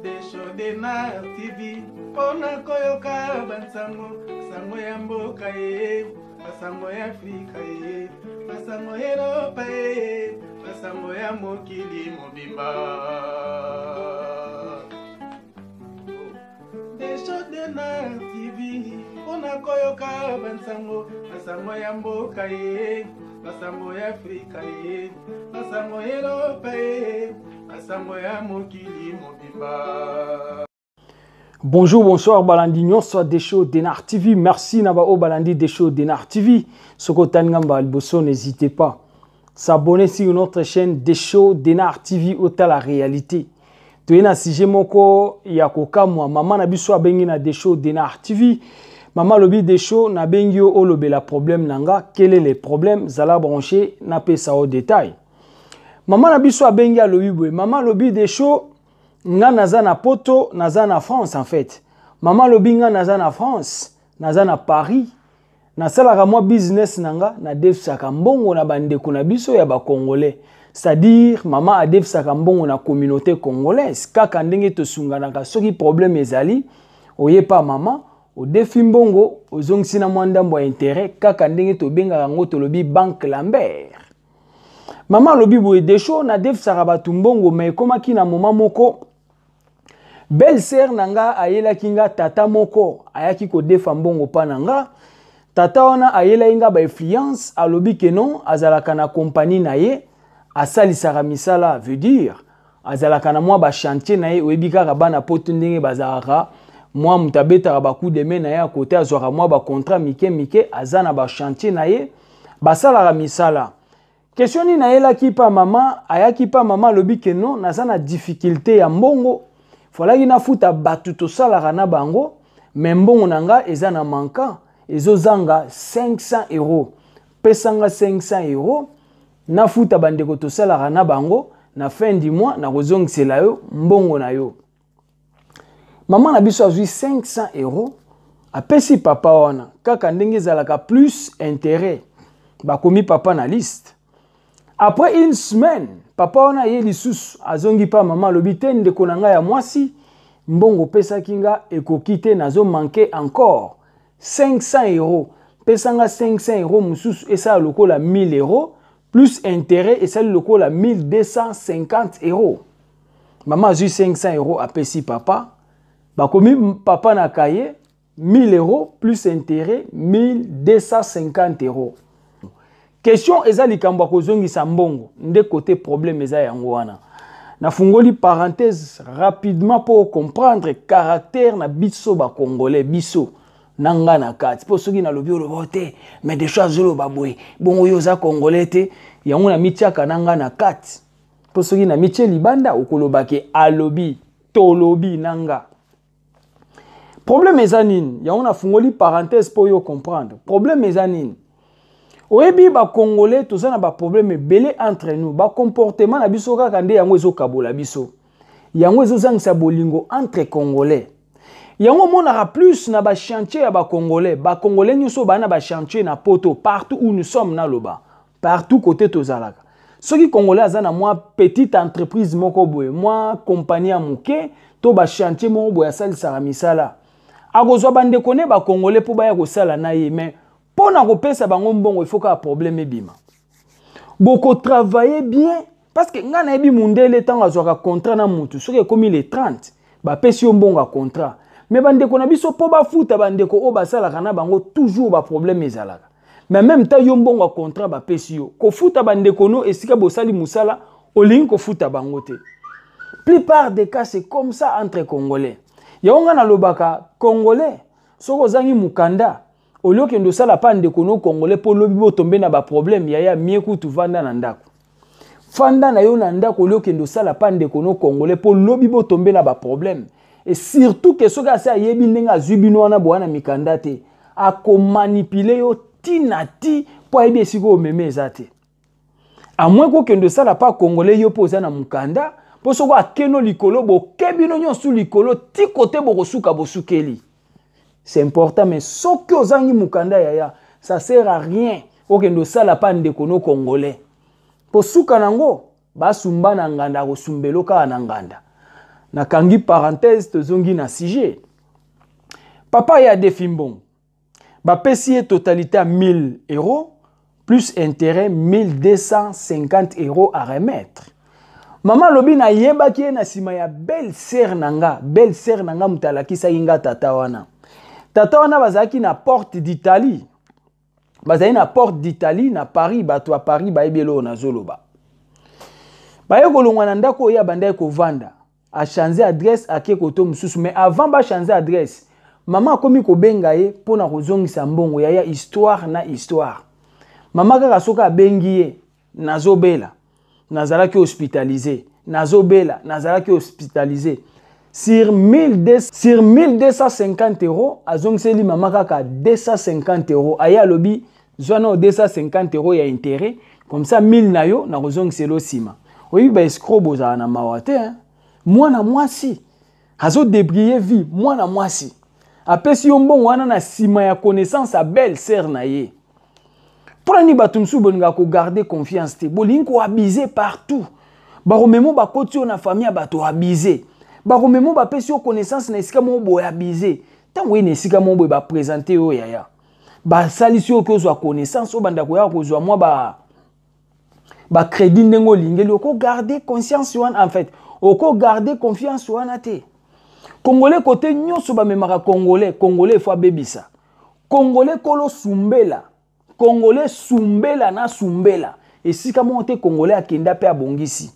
Desho Denard TV mpo na koyoka bansango sango ya mboka ye, basango ya Afrika ye, basango ya Eropa ye, basango ya mokili mobimba. Desho Denard TV mpo na koyoka bansango, basango ya mboka ye, basango ya Afrika ye, basango ya Eropa ye, basango ya mokili mobimba. Bonjour, bonsoir, Balandi nyonso Desho Denar TV. Merci na ba o Balandi Desho Denar TV. Soko tangamba liboso, n'hésitez pas. S'abonner sur notre chaîne Desho Denar TV ota la réalité. Toye na sujet moko ya kokamwa mama na biso abengi na Desho Denar TV. Mama lobi Desho na bengi yo olobela problème na nga. Quel est le problème? Zala branché na pesa au détail. Mama na biso abengi alobi boye. Mama lobi Desho nga naza na poto, naza na France en fait. Mama lobi nga naza na France, naza na Paris. Nasalaka mwa business na nga, nadefisaka mbongo na bandeko na biso ya ba Congolais. C'est-à-dire mama adefisaka mbongo na communauté congolaise kaka ndenge tosunganaka soki problème ezali oye pa mama odefi mbongo ozongisi na mwa ndambo ya intérêt kaka ndenge tobengaka yango tolobi banque Lambert. Mama alobi boye Desho nadefisaka bato mbongo mais ekomaki na moment moko belle sœur na nga ayelaki nga tata moko ayaki kodefa mbongo pa na nga. Tata wana ayelaki nga ba influence, alobi ke non azalaka na compagnie na ye asalisaka misala, veut dire azalaka na mwa ba chantier na ye. Oyebi kaka bana poto ndenge bazalaka, mwa moto abetaka ba coup de main na ye ya kote, azwaka mwa ba contrat mike mike, aza na ba chantier na ye basalaka misala. Question nini ayelaki pa mama? Ayaki pa mama alobi ke non naza na difficulté ya mbongo, falaki nafuta bato tosalaka na bango, mais mbongo na nga eza na manquant, ezozanga 500 euros. Pesanga 500 euros nafuta bandeko tosalaka na bango, na fin du mois nakozongisela yo mbongo na yo. Mama na biso azwi 500 euros apesi papa wana kaka ndenge ezalaka plus intérêt, bakomi papa na liste. Après une semaine papa wana ye lisusu azongi pa mama alobi te ndeko na ngai ya mwasi mbongo opesaki nga ekoki te, nazo manquer encore 500 euros, pesanga 500 euros mosusu esala lokola 1000 euros plus intérêt esali lokola 1250 euros. Mama azwi 500 euros apesi papa, bakomi papa na cahier 1000 euros plus intérêt 1250 euros. Question eza likambo ya kozongisa mbongo nde côté problème eza yango wana. Nafungoli parenthèse rapidement pour comprendre caractère na biso ba Congolais, biso na nga na kati. Po soki nalobi oloba te, mais des choses oloba boye, bongo yo oza Congolais te, yango na mitiaka na nga na kati. Po soki na mitie libanda okoloba ke alobi, tolobi na nga. Problème eza nini? Yango nafungoli parenthèse po yo comprendre. Problème eza nini? Oyebi ba Congolais toza na ba problème ebele entre nous, ba comportement na biso kaka nde yango ezokabola biso. Yango ezozangisa bolingo entre Congolais. Yango omonaka plus na ba chantier ya ba Congolais. Ba Congolais nyonso ba na ba chantier na poto, partout où nous sommes na loba, partout côté tozalaka. Soki Congolais aza na mwa petite entreprise moko boye, mwa compagnie ya moke to ba chantier moko boye asalisaka misala, akozwa bandeko ne ba Congolais po baya kosala na ye, mais mpo na kopesa bango mbongo il faut kaka problème ebima. Boko travailler bien parce que nga nayebi mundele ntango azwaka contrat na mutu, soki ekomi le 30 bapesi yo mbongo ya contrat, mais bandeko na biso mpo bafuta bandeko oyo basalaka na bango toujours ba problème ezalaka. Mais même temps yo mbongo ya contrat bapesi yo, kofuta bandeko no esika bosali mosala olingi kofuta bango te. Plupart des cas c'est comme ça entre Congolais. Yango nga nalobaka Congolais soki ozangi mukanda olie okende osala pa ndeko no Congolais mpo lobi botombe na ba problème yaya mie kutu vanda na ndako. Fanda na yo na ndako olie okende osala pa ndeko no Congolais mpo lobi botombe na ba problème. Et surtout que soki asi ayebi ndenge azwi bino wana boya na mikanda te, akomanipule yo ti na ti mpo ayebi esika oyo omemi eza te. À moins kokende osala pa Congolais yo mpo oza na mokanda, mpo soki akeno likolo boke bino nyonso likolo ti kote bokosuka bosukeli. C'est important, mais soki ozangi mokanda yaya, ça sert à rien okende osala pa ndeko no Congolais. Po suka nango basumba na nganda akosumbelo kaka na nganda. Nakangi parenthèse, tozongi na sujet. Papa ye adefi mbongo, bapesi ye totalité ya 1000 euros plus intérêt 1250 euros à remettre. Mama alobi nayebaki ye na nsima ya belle sœur na nga. Belle sœur na nga moto alakisaki nga tata wana. Tata wana bazalaki na Porte d'Italie, bazali na Porte d'Italie na Paris. Bato ya Paris bayebi eloko nazoloba. Baye kolongwa na ndako oyo abandaki kovanda, achange adresse, ake koto mosusu. Mais avant bachange adresse, mama akomi kobenga ye mpona kozongisa mbongo. Yaya, histoire na histoire, mama kaka soki abengi ye: "Nazobela, nazalaki hospitalisé, nazobela, nazalaki hospitalisé." Sur 1250 euros, azongiseli mama kaka 250 euros. Aye alobi: "Zwa nao 250 euros ya intérêt, comme ça 1000 na yo nakozongisela nsima." Oyebi, baescrocs bozala na mawa te, hein? Mwana mwasi azodébrouiller vie, mwana mwasi apesi yo mbongo wana na nsima ya connaissance ya belle sœur na ye. Mpo nini bato mosusu bolingaka kogarder confiance te? Bolingi koabuser partout. Bakomemo, bakoti yo na famille ya bato, abuser. Bakomemo, bapesi yo connaissance na esika moko boye, abuser. Ntango oye na esika moko boye, baprésenter yo, yaya, basalisi yo oki ozwa connaissance, obanda koyaka kozwa mwa ba bacrédit ndenge olingeli. Okogarder conscience wana, en fait okogarder confiance wana te. Congolais, kote nyonso bamemaka Congolais, Congolais efo abebisa. Congolais kolo sumbela, Congolais sumbela na sumbela esika moko te. Congolais akenda mpe abongisi,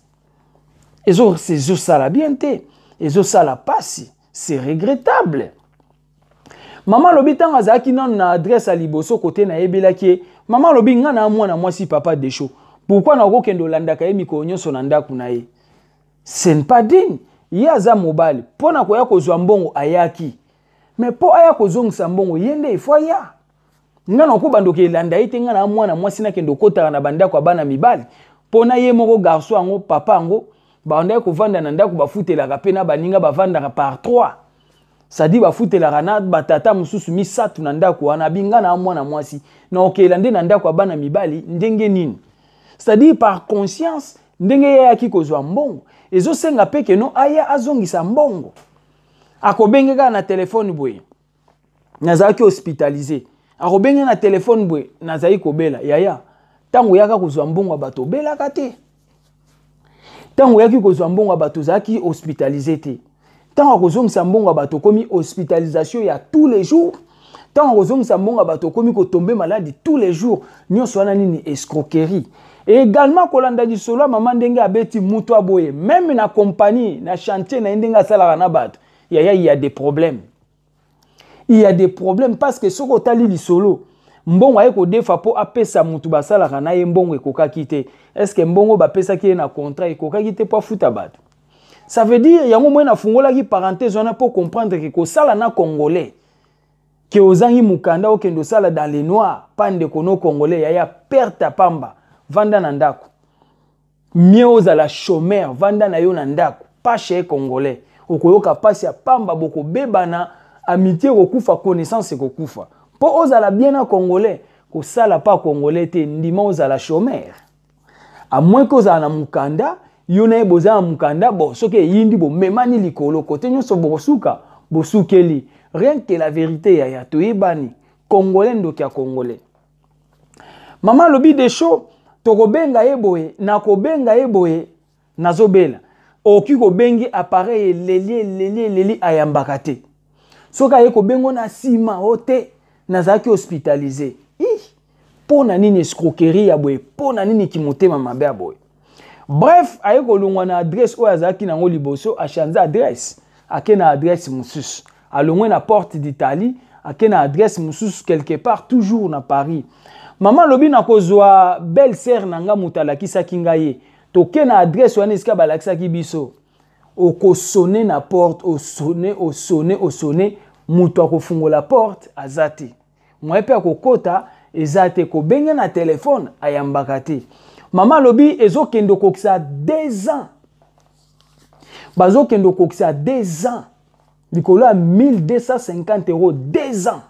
ezosala bien te, ezosala pasi, c'est regrettable. Mama alobi ntango azalaki nano na adresse ya liboso, kote nayebelaki ye, mama alobi: "Nga na mwana mwasi, papa Desho, pourquoi nakokende olandaka ye mikolo nyonso na ndako na ye? Ce n'est pas digne." Ye aza mobali, mpo na koya kozwa mbongo ayaki, mais mpo aya kozongisa mbongo, ye nde ifo aya. Nga na okobanda elanda ye te. Nga na mwana mwasi, nakende okotaka na bandako ya bana mibali? Mpo na ye moko garçon yango, papa yango, bandaki kovanda na ndako bafutelaka mpe na baninga bavandaka par 3, c'est-à-dire bafutelaka na batata mosusu misato na ndako wana. Abinga na mwana mwasi, na okela nde na ndako ya bana mibali ndenge nini? C'est-à-dire par conscience, ndenge ye ayaki kozwa mbongo, ezosenga mpe keno aya azongisa mbongo. Akobenge kaka na telefone boye: "Nazalaki hospitalisé." Akobenge na telefone boye: "Nazali kobela." Yaya, ntango oyaka kozwa mbongo ya bato, obelaka te. Ntango oyaki kozwa mbongo ya bato, ozalaki hospitalisé te. Ntango akozongisa mbongo ya bato, okomi hospitalisation ya tous les jours. Ntango akozongisa mbongo ya bato, okomi kotomber malade tous les jours. Nyonso wana nini? Escroquerie. Et également, kolanda lisolo ya mama, ndenge abeti mutu aboye, même na compagnie, na chantier na ye, ndenge asalaka na bato, yaya, il y a des problèmes, il y a des problèmes, parce que soki otali lisolo, mbongo aye kodefa mpo apesa mutu basalaka na ye, mbongo ekokaki te. Est-ce mbongo bapesaki ye na contrat ekokaki te mpo afuta bato? Ça veut dire, yango moi nafungolaki parenthèse wana mpo comprendre ke kosala na Congolais, ke ozangi mokanda, okende osala dans le noir pa ndeko no Congolais, yaya, perte ya pamba. Vanda na ndako, mieux ozala chômeur. Vanda na yo na ndako, pas chez Congolais. Okoyoka mpasi ya pamba, bokobebana, amitié ekokufa, connaissance ekokufa. Mpo ozala bien na Congolais, kosala pa Congolais te. Ndima ozala chômeur, à moins ke ozala na mokanda, yo na ye boza na mokanda. Bon, soki eyindi, bomemani likolo kote nyonso, bokosuka bosukeli. Rien que la vérité, yaya, toyebani, Congolais ndoki ya Congolais. Mama alobi: "Desho, tokobenga ye boye, nakobenga ye boye, nazobela." Okoki kobengi, appareil eleli, eleli, eleli, ayambaka te. Soki aye kobengo na nsima, o te, nazalaki hospitalisé. Mpo na nini escroquerie ya boye? Mpo na nini kimotema mabe ya boye? Bref, aye kolongwa na adresse oyo azalaki nango liboso, achange adresse, ake na adresse mosusu. Alongwe na Porte d'Italie, ake na adresse mosusu quelque part toujours na Paris. Mama alobi: "Nakozwa belle sœur na nga, moto alakisaki ngai ye." Toke na adresse wana esika balakisaki biso, okosonner na porte, osonner, osonner, osonner, moto akofungola porte aza te, moye mpe akokota eza te. Kobenge na telefone, ayambaka te. Mama alobi ezokende okokisa 2 ans, bazokende okokisa 2 ans likolo ya 1250 euros, 2 ans.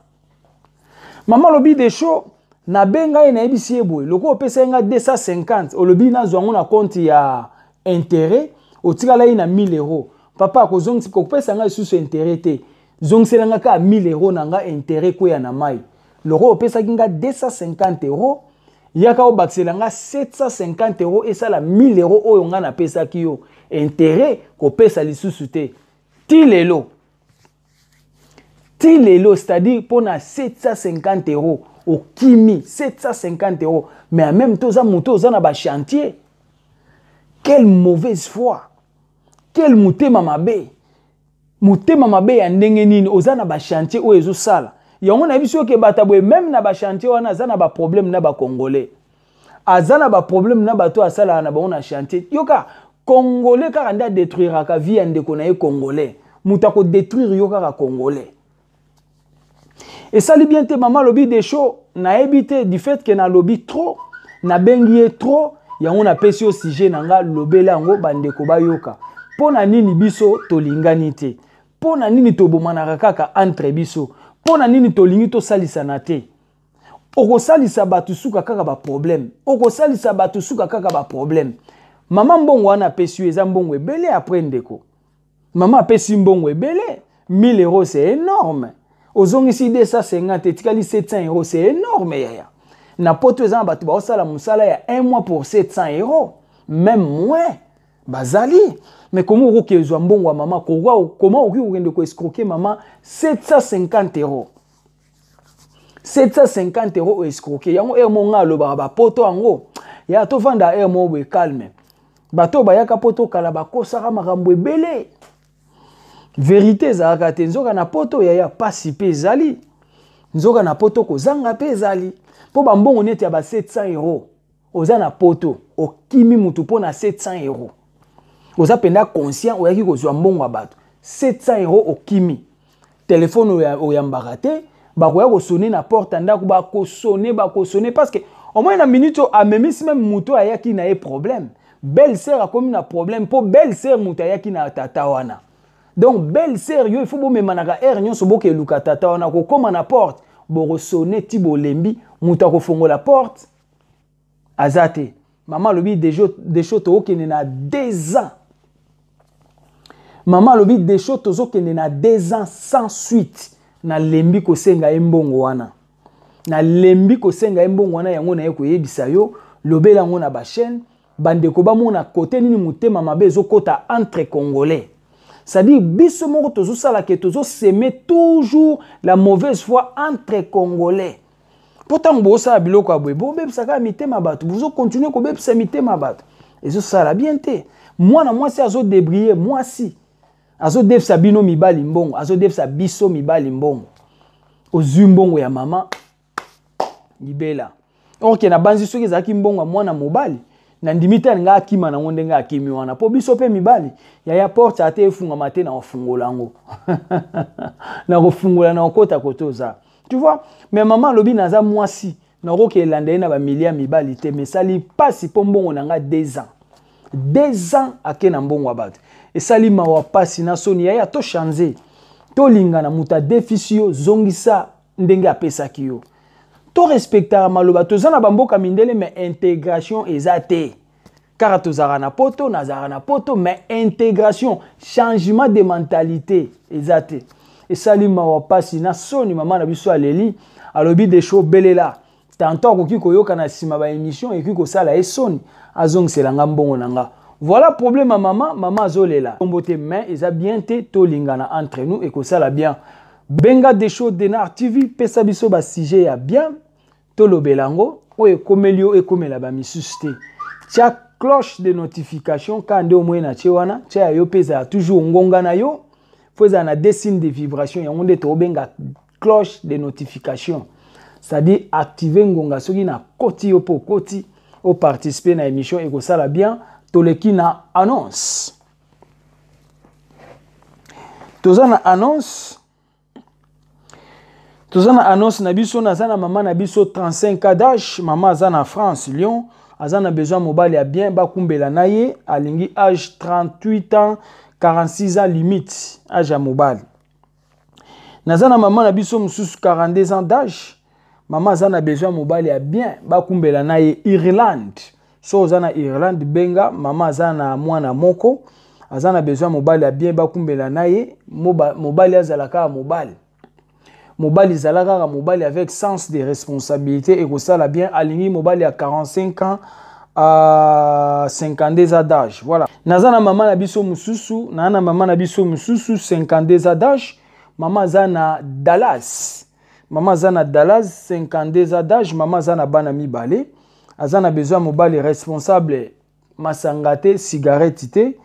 Mama alobi: "Desho, nabenga ye, nayebisi ye boye: lokola opesa ye nga 250, olobi nazwa yango na compte ya intérêt, otikala ye na 1000 euros. Papa, kozongisa, kopesa ngai lisusu intérêt te, zongisela nga kaka 1000 euro na nga, intérêt kweya na mai. Loko opesaki nga 250 euro, yaka obakisela nga 750 euro, esala 1000 euro oyo nga napesaki yo. Intérêt kopesa lisusu te ti lelo, ti lelo. C'est-à-dire mpo na 750 euro okimi 750 euro, mais en même temps oza moto oza na bachantier. Quelle mauvaise foi, quel motema mabe! Motema mabe ya ndenge nini? Oza na bachantier oyo ezosala yango. Nayebi soki okebata boye, même na bachantier wana aza na baproblème na bacongolais, aza na baproblème na bato asalaka na bango na chantier. Yoka, Congolais kaka nde adétruiraka vie ya ndeko na ye Congolais. Moto akodétruire yo kaka Congolais. Esali bien te. Mama alobi Desho, nayebi te, du fait ke nalobi trop, nabengi ye trop, yango napesi yo sujet na nga. Lobela yango, bandeko bayoka. Mpo na nini biso tolingani te? Mpo na nini tobomanaka kaka entre biso? Mpo na nini tolingi tosalisana te? Okosalisa bato, suka kaka baproblème. Okosalisa bato, suka kaka baproblème. Mama, mbongo wana apesi yo eza mbongo ebele. Après, ndeko, mama apesi mbongo ebele. 1000 euros, c'est énorme. Ozongisi 250, etikali 700 euros, c'est énorme, yaya. Na poto eza na bato baosala mosala ya un mois pour 700 euros, même moins bazali. Mais comment okoki ezwa mbongo ya mama? Comment okoki kokende koescroquer mama 750 euros? 750 euros oescroquer yango. Heure moko nga alobaka bapoto yango ya tovanda heure moko boye calme. Bato bayaka poto kala bakosaka makambo ebele, vérité ezalaka te. Nzoka na poto, yaya, pasi mpe ezali. Nzoka na poto kozanga mpe ezali. Mpo bambongo neti ya ba 700 euro, oza na poto, okimi mutu mpo na 700 euro. Oza mpenza conscient, oyaki kozwa mbongo ya bato 700 euro, okimi. Telefone oyambaka te. Bakoya kosonner na porte ya ndako, bakosonner, bakosonner, parce que au moins na minute oyo amemisi même moto ayaki na ye problème. Belle sœur akomi na problème, mpo belle sœur moto ayaki na tata wana. Donc belle sœur yo, il faut bomemanaka heure nyonso, bokeluka tata wana. Kokóma na porte, bokosonner ti bolembi, moto akofongola porte aza te. Mama alobi Desho, tookende na 2 ans. Mama alobi Desho, tozokende na 2 ans sans suite. Nalembi kosenga ye mbongo wana, nalembi kosenga ye mbongo wana. Yango naye koyebisa yo, lobela yango na bachaîne, bandeko bamona kote nini motema mabe ezokɔta entre Congolais. C'est-à-dire biso moko tozosala ke tozosemer toujours la mauvaise foi entre Congolais. Mpo ntango bozosala biloko ya boye, bobebisa kaka mitema bato, bozocontinuer kobebisa mitema bato. Ezosala bien te. Mwana mwasi azodébrouiller, mwasi azodefisa bino mibali mbongo, azodefisa biso mibali mbongo. Ozwi mbongo ya mama libela. Ok, nabanzi soki ezalaki mbongo ya mwana mobali, nandimi te alinga akima nango ndenge akimi wana. Mpo biso mpe mibali, yaya, porte ate efungama te, na kofungola yango, na kofungola, na kokota kote oza, tu vois. Mais mama alobi naza mwasi, nakoki elanda ye na bamilie ya mibali te. Mais esali mpasi mpo mbongo na nga 2 ans, 2 ans ake na mbongo ya bato. Esali mawa, mpasi na soni. Yaya, tochanger, tolingana. Moto adefisi yo, zongisa ndenge apesaki yo. Torespectaka maloba. Toza na bamboka mindele, mais intégration eza te. Kaka tozalaka na poto, nazalaka na poto, mais intégration, changement de mentalité eza te. Esali mawa, mpasi na soni. Mama na biso aleli, alobi Desho, belela tantôt akoki koyoka na nsima baémission, ekoki kosala ye soni, azongisela nga mbongo na nga. Voilà problème ya mama. Mama azolela kombo te, mais eza bien te. Tolingana entre nous, ekosala bien. Benga Desho Denar TV, pesa biso basujet ya bien, tolobela yango. Oyo ekomeli yo, ekomela bamisusu te. Tia cloche de notification kaka nde omoi na tie wana. Tia ya yo mpe ezala toujours ngonga na yo, fo ezala na deux signes de vibration. Yango nde tokobenga cloche de notification, c'est-à-dire active ngonga soki nakoti yo mpo okoti oparticiper na émission, ekosala bien. Toleki na annonce. Toza na annonce, toza na annonce na biso. Naza na mama na biso, 35 ans d'âge. Mama aza na France, Lyon. Aza na besoin mobali ya bien, bakumbela na ye. Alingi âge 38 ans, 46 ans limite, âge ya mobali. Naza na mama na biso mosusu, 42 ans d'âge. Mama aza na besoin mobali ya bien, bakumbela na ye, Irlande. So oza na Irlande, benga mama. Aza na mwana moko, Aza na besoin mobali ya bien bakumbela na ye. Mobali azala kaka mobali. Mobali zala kaka mobali avec sens de responsabilité ekosala bien. Alingi mobali ya 45 ans à 52 ans d'âge. Voilà. Naza na mama na biso mususu, na na mama na biso mususu 52 ans d'âge. Mama aza na Dallas. Mama aza na Dallas 52 ans d'âge, mama aza na bana mibale. Aza na besoin mobali responsable, masanga te, cigarette te.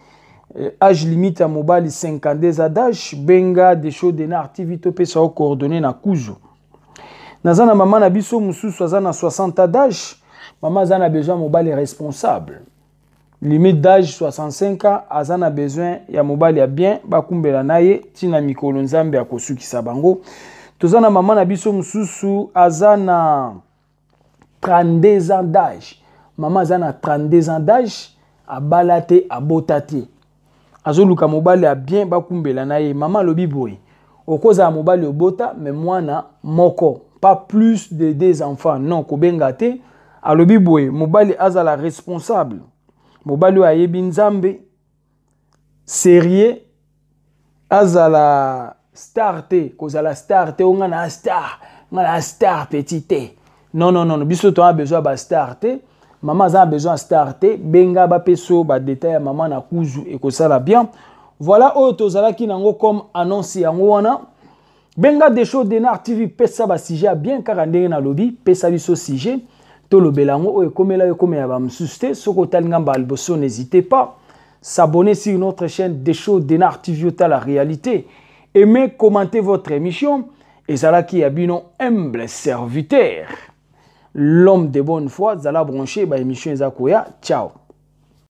Âge limite ya mobali 52 ans d'âge. Benga Desho Denar TV topesa yo coordonnées na kuzu. Naza na mama na biso mususu aza na 60 ans d'âge. Mama aza na besoin mobali responsable. Limite d'âge 65 ans, aza na besoin ya mobali ya bien bakumbela na ye tina mikolo Nzambe akosukisa bango. Toza na mama na biso mususu aza na 32 ans d'âge. Mama aza na 32 ans d'âge, abala te, abota te. Azoluka mobali ya bien bakumbela na ye. Mama alobi boye, okozala mobali obota mais mwana moko, pas plus de 2 enfants. Non, kobenga te. Alobi boye, mobali azala responsable. Mobali oyo ayebi Nzambe, sérieux, azala star te, kozala star te, nga na star, nga na star petit te. Non, non, non, biso to a besoin ba star te. Mama aza besoin star te, benga ba peso ba détail ya mama na kuzu ekosala bien. Voilà oyo tozalaki nango comme annonce yango wana. Benga Desho Denar TV pesa ba sujet bien kaka ndenge na lobi, pesa biso sujet tolobela yango oyo ekomela yo ekomela ba mosusu te. Soki otali ngamba ya liboso, n'hésitez pas s'abonner sur notre chaîne Desho Denar TV ota la réalité. Aimez, commentez votre émission. Ezalaki ya bino humble serviteur, l'homme de bonne foi, zala branché ba émission eza koya. Ciao.